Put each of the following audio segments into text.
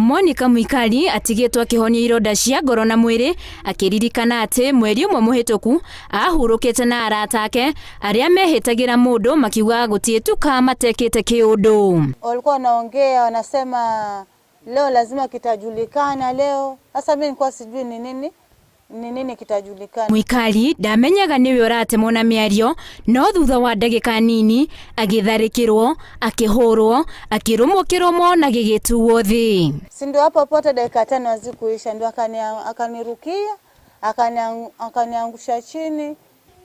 Monica Mwikali atigĩtwo akĩhonia ironda cia ngoro na mwĩrĩ akĩririkana atĩ mweri ũmwe mũhĩtũku ahurũkĩte na arata ake arĩa mehĩtagĩra mũndũ makiuga gũtiĩtuka matekĩte kĩũndũ. Walikuwa wanaongea wanasema leo lazima kitajulikana leo. Sasa mimi nilikuwa sijui ni nini ni nini kitajulikana. Mwikali ndamenyaga nĩwe ũratemwo na mĩario no thutha wa ndagĩka nini agĩtharĩkĩrwo, akĩhũrwo, akĩrũmwo kĩromo na gĩgĩtuo thĩ. Si ndio hapo hapo hata dakika 5 hazikuisha, ndio akanirukia akaniangusha chini,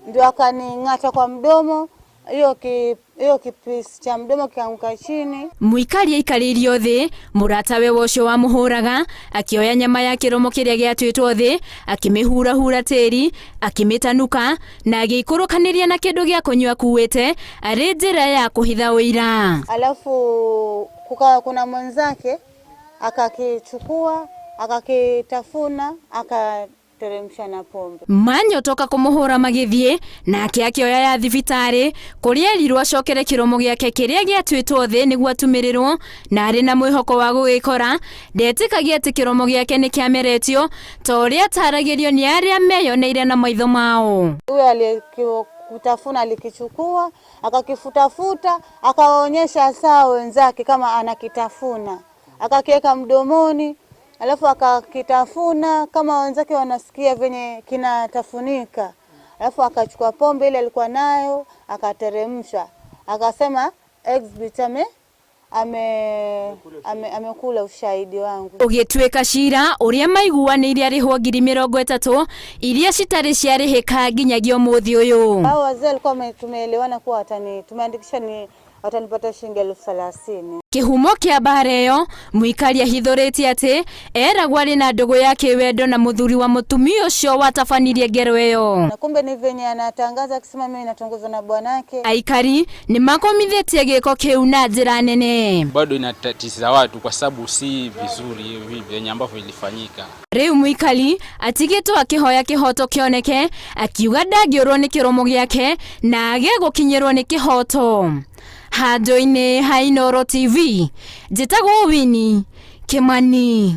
ndio akaning'ata kwa mdomo, hiyo kipisi cha mdomo kianguka chini. Mwikali aikarĩirio thĩ, mũratawe wa ũcio wamũhũraga akĩoya nyama ya kĩromo kĩrĩa gĩatuĩtwo thĩ, akĩmĩhurahura tĩri, akĩmĩtanuka na agĩikũrũkanĩria na kĩndũ gĩa kũnyua akuĩte arĩ njĩra ya kũhitha ũira. Alafu kukawa kuna mwenzake akakichukua akakitafuna akateremsha na pombe. Manyotoka kũmũhũra magĩthiĩ nake akĩoya ya thibitarĩ kũrĩa erirwo acokere kĩromo gĩake kĩrĩa gĩatuĩtwo thĩ nĩguo atumĩrĩrwo na arĩ na mwĩhoko wa gũgĩkora ndetĩkagia atĩ kĩromo gĩake nĩ kĩameretio ta ũrĩa ataragĩrio nĩ arĩa meyoneire na maitho mao. Huyo aliyekutafuna alikichukua akakifutafuta akawaonyesha saa wenzake kama anakitafuna, akakiweka mdomoni alafu akakitafuna kama wenzake wanasikia venye kinatafunika, alafu akachukua pombe ile alikuwa nayo akateremsha, akasema exhibit amekula ushahidi wangu. Ũgĩtuĩka cira ũrĩa maiguanĩire arĩhwo 30,000 iria citarĩ ciarĩhĩka nginyagia ũmũthĩ ũyũ. Hao wazee walikuwa tumeelewana kuwa tumeandikisha ni watanipata shilingi 30,000. Kĩhumo kĩa mbara ĩyo Mwikali ahithũrĩtie atĩ eragwo arĩ na ndũgũ ya kĩwendo na mũthuri wa mũtumia ũcio watabanirie ngero ĩyo. Na kumbe ni venye anatangaza akisema mimi natongozwa na bwanake. Aikari nĩ makomithĩtie gĩko kĩu na njĩra nene. Bado inatatiza watu kwa sababu si vizuri hivi venye ambavyo ilifanyika. Rĩu Mwikali atigĩtwo akĩhoya kĩhoto kĩoneke akiuga ndangĩũrwo nĩ kĩromo gĩake na age gũkinyĩrwo nĩ kĩhoto. Handũ-inĩ ha Inooro TV, njĩtagwo Winnie Kimani.